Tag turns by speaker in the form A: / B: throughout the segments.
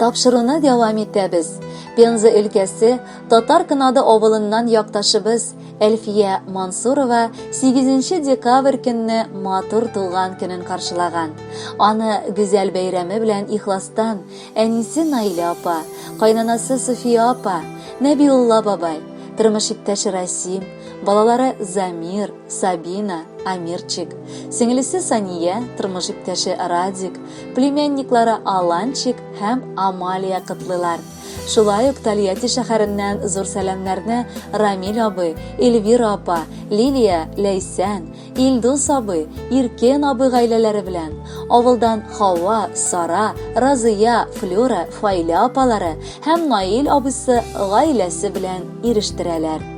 A: Тапшыруны дәвам итәбез. Пенза өлкәсе Татар Кынады авылыннан якташыбыз Әлфия Мансурова 8 декабрь көнне матур туган көнен каршылаган. Аны гүзәл бәйрәме белән ихластан әнисе Наилә апа, кайнанасы София апа, Нәбиулла бабай, тормыш иптәше Расим, балалары Замир, Сабина, Амирчик, сеңлесе Сания, тормыш иптәше Радик, племянниклары Аланчик һәм Амалия котлыйлар. Шулай ук Тольятти шәһәреннән зур сәламнәрне Рамил абый, Эльвира апа, Лилия, Ләйсән, Илдус абый, Иркен абый гаиләләре белән, авылдан Хава, Сара, Разыя, Флюра, Фаилә апалары һәм Наил абыйсы гаиләсе белән ирештерәләр.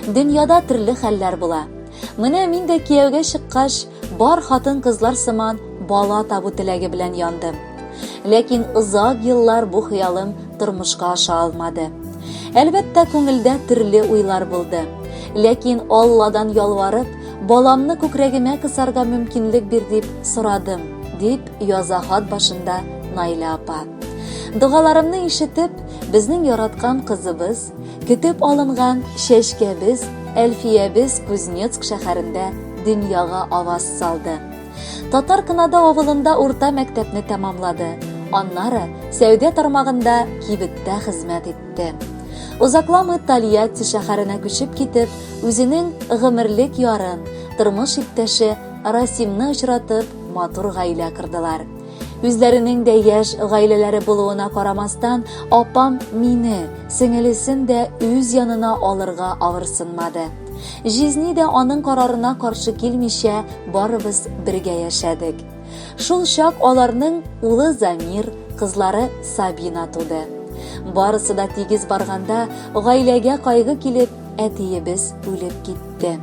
A: Дөньяда төрле хәлләр була. Менә мин дә кияүгә чыккач, бар хатын-кызлар сыман бала табу теләге белән яндым. Ләкин озак еллар бу хыялым тормышка аша алмады. Әлбәттә, күңелдә төрле уйлар булды. Ләкин Алладан ялварып, баламны күкрәгемә кысарга мөмкинлек бир дип сорадым, дип яза хат башында Наилә апа. Догаларымны ишетеп, безнең яраткан кызыбыз, Көтеп алынган чәчкәбез, Әлфиябез Кузнецк шәһәрендә дөньяга аваз салды. Татар Кынада авылында урта мәктәпне тәмамлады. Аннары сәүдә тармагында кибеттә хезмәт итте. Озакламый Тольятти шәһәренә күчеп китеп, үзенең гомерлек ярын, тормыш иптәше Расимны очратып, матур гаилә кордылар. Үзләренең дә яшь гаиләләре булуына карамастан, апам мине, сеңелесен дә үз янына алырга авырсынмады. Җизни дә аның карарына каршы килмичә, барыбыз бергә яшәдек. Шул чак аларның улы Замир, кызлары Сабина туды. Барысы да тигез барганда, гаиләгә кайгы килеп, әтиебез үлеп китте.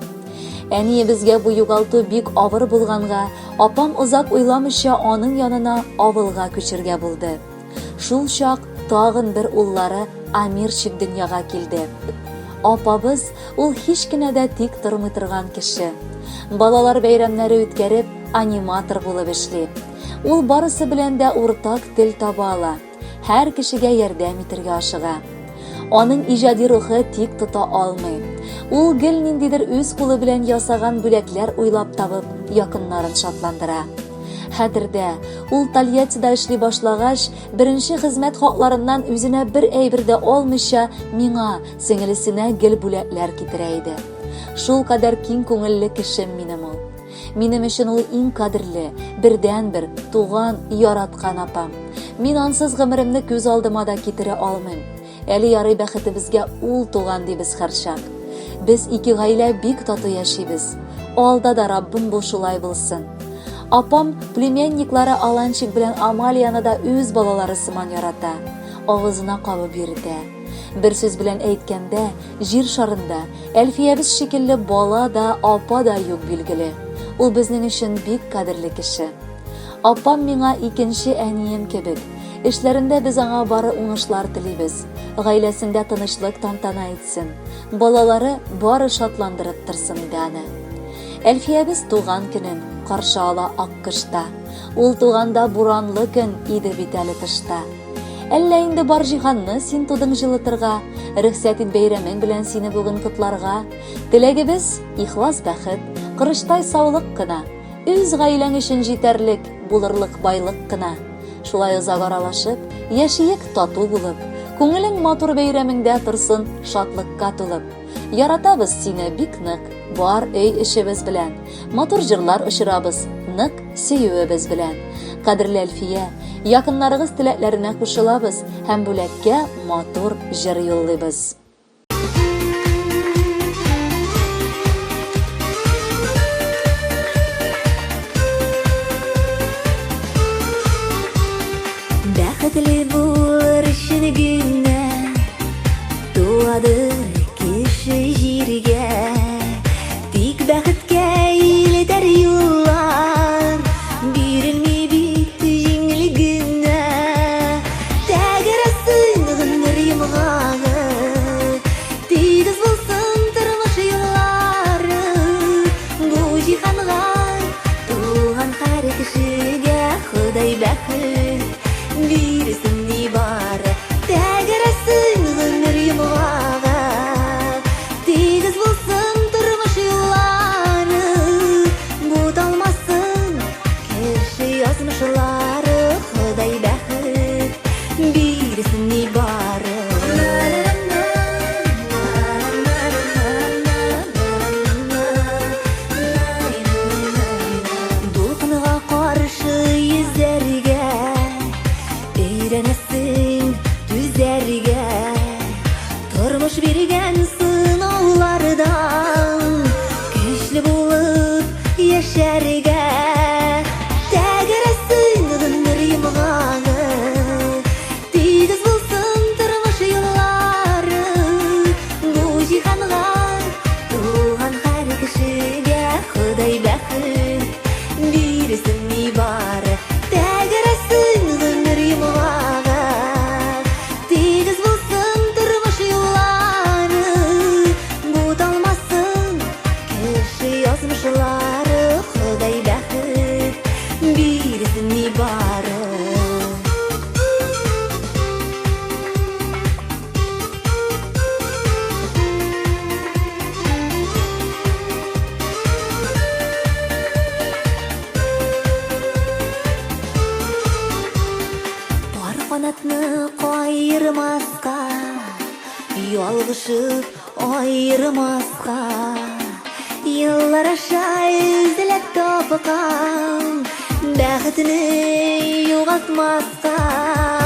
A: Әниебезгә бу югалту бик авыр булганга, апам озак уйламыйча аның янына авылга күчергә булды. Шул чак тагын бер уллары Амирчик дөньяга килде. Апабыз ул һич кенә дә тик тормый торган кеше. Балалар бәйрәмнәре үткәреп, аниматор булып эшли. Ул барысы белән дә уртак тел таба ала. Һәр кешегә ярдәм итергә ашыга. Аның иҗади рухы тик тота алмый. Ул гел ниндидер үз кулы белән ясаган бүләкләр уйлап табып, якыннарын шатландыра. Хәтердә, ул Тольяттида эшли башлагач, беренче хезмәт хакларыннан үзенә бер әйбер дә алмыйча, миңа, сеңелесенә гел бүләкләр китерә иде. Шулкадәр киң күңелле кешем минем ул. Минем өчен ул иң кадерле, бердәнбер, туган, яраткан апам. Мин ансыз гомеремне күз алдыма да китерә алмыйм. Әле ярый бәхетебезгә ул туган дибез һәрчак. Без ике гаилә бик тату яшибез. Алда да Раббым бу шулай булсын. Апам племянниклары Аланчик белән Амалияны да үз балалары сыман ярата, авызына кабып йөртә. Бер сүз белән әйткәндә, җир шарында Әлфиябез шикелле бала да, апа да юк билгеле. Ул безнең өчен бик кадерле кеше. Апам миңа икенче әнием кебек. Эшләрендә без аңа бары уңышлар телибез. Гаиләсендә тынычлык тантана итсен. Балалары бары шатландырып торсын иде аны. Әлфиябез туган көнен каршы ала ак кышта. Ул туганда буранлы көн иде бит әле тышта. Әллә инде бар җиһанны син тудың җылытырга, Рөхсәт ит бәйрәмең белән сине бүген котларга. Теләгебез, ихлас бәхет, корычтай саулык кына, Үз гаиләң өчен җитәрлек булырлык байлык кына. Шулай озак аралашып, яшиек тату булып, Күңелең матур бәйрәмеңдә торсын шатлыкка тулып. Яратабыз сине бик нык, бар өй эшебез белән. Матур җырлар очырабыз, нык сөюебез белән. Кадерле Әлфия, якыннарыгыз теләкләренә кушылабыз һәм бүләккә матур җыр юллыйбыз.
B: Бәхетле булыр өчен генә Туадыр кеше җиргә. Тик бәхеткә илтәр юллар Бирелми бит җиңел генә. Тәгәрәсен гомер йомгагы, Тигез булсын тормыш юллары. Бу җиһанга туган һәр кешегә Ходай бәхет бирсен нибары. Канатны каермаска, Ялгышып аермаска. Еллар аша эзләп тапкан Бәхетне югалтмаска.